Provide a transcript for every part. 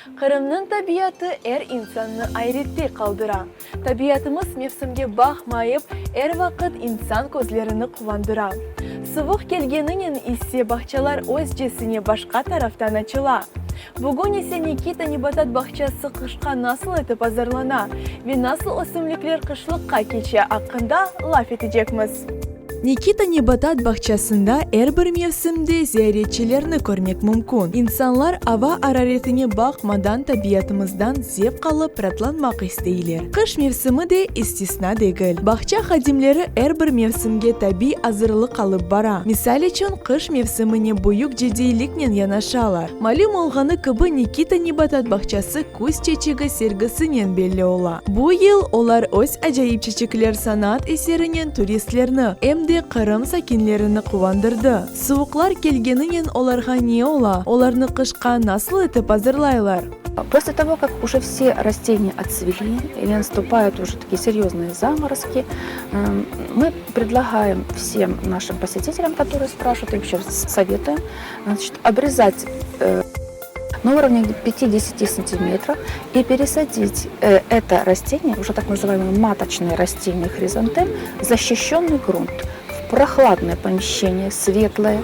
Qırımnıñ tabiatı er insannı ayrette qaldıra. Tabiatımız mevsimge baqmayıp, er vaqıt insan közlerini quvandıra. Suvuq kelgeninen ise bağçalar özcesine başqa taraftan açıla. Bugün ise Nikita nebatat bağçası qışqa nasıl etip azırlana ve nasıl ösümlikler qışlıqqa keçe aqqında laf etecekmiz. Nikita nebatat bağçasında er bir mevsimde ziyaretçilerni körmek mümkün. İnsanlar ava araretine baqmadan tabiatımızdan zevq alıp ratlanmaq isteyler. Qış mevsimi de istisna degil. Bağça hadimleri er bir mevsimge tabiy azırlıq alıp bara. Misal içün, qış mevsimine büyük ciddiyliknen yanaşalar. Malüm olğanı kibi, Nikita nebatat bağçası Küz çeçegi sergisinen belli ola. Bu yıl olar öz acayip çeçekler sanat eserinen turistlerni, em de Qırım sakinlerini quvandırdı. Suvuqlar kelgeninen olarğa ne ola? Olarnı qışqa nasıl etip azırlaylar? После того, как уже все растения отцвели или наступают уже такие серьезные заморозки, мы предлагаем всем нашим посетителям, которые спрашивают, и вообще советуем, значит, обрезать на уровне 50 сантиметров и пересадить э, это растение, уже так называемое маточное растение хризантем, в защищенный грунт, в прохладное помещение, светлое.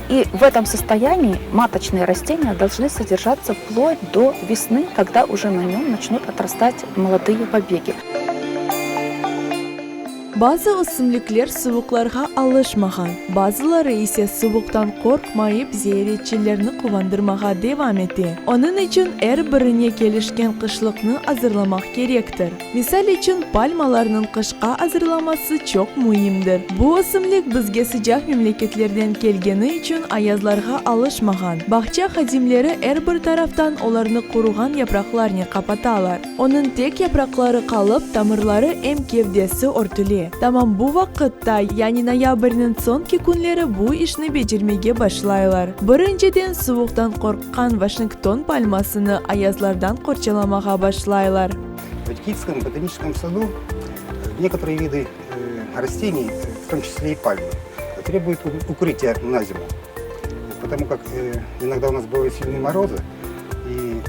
И в этом состоянии маточные растения должны содержаться вплоть до весны, когда уже на нем начнут отрастать молодые побеги. Bazı ösümlikler suvuqlarğa alışmağan, bazıları ise suvuqtan qorqmayıp ziyaretçilerni quvandırmağa devam ete. Onıñ içün er birine kelişken qışlıqnı azırlamaq kerektir. Misal içün, palmalarnıñ qışqa azırlaması çoq müimdir. Bu ösümlik bizge sıcaq memleketlerden kelgeni içün ayazlarğa alışmağan. Bağça hadimleri er bir taraftan olarnı quruğan yapraqlarnen qapatalar. Onıñ tek yapraqları qalıp, tamırları em kevdesi örtüle. Tamam bu vaqıtta, yani noyabrniñ soñki künleri bu işni becermege başlaylar. Birinciden suvuqtan qorqqan Vaşington palmasını ayazlardan qorçalamağa başlaylar. В Никитском ботаническом саду некоторые виды растений, в том числе и пальмы, требуют укрытия на зиму, потому как иногда у нас бывают сильные морозы, и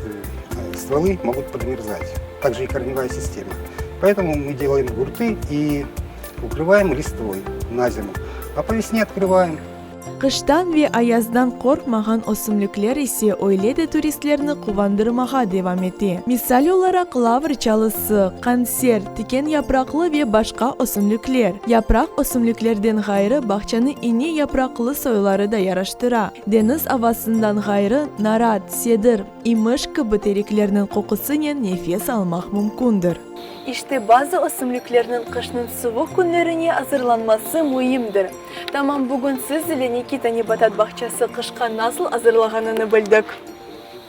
стволы могут подмерзать, также и корневая система. Поэтому мы делаем гурты и укрываем листвой на зиму, а по весне открываем. Qıştan ve ayazdan qorqmağan ösümlikler ise öyle de turistlerni quvandırmağa devam ete. Misal olaraq, lavr çalısı, qanser, tiken yapraqlı ve başqa ösümlikler. Yapraq ösümliklerden ğayrı bağçanı ine yapraqlı soyları da yaraştıra. Deñiz avasından ğayrı, narat, sedir, imiş kibi tereklerniñ qoqusınen nefes almaq mümkündir. İşte, bazı ösümliklerniñ qışnıñ suvuq künlerine azırlanması müimdir. Tamam bugün siz ile Nikita nebatat bağçası qışqa nasıl azırlağanını bildik.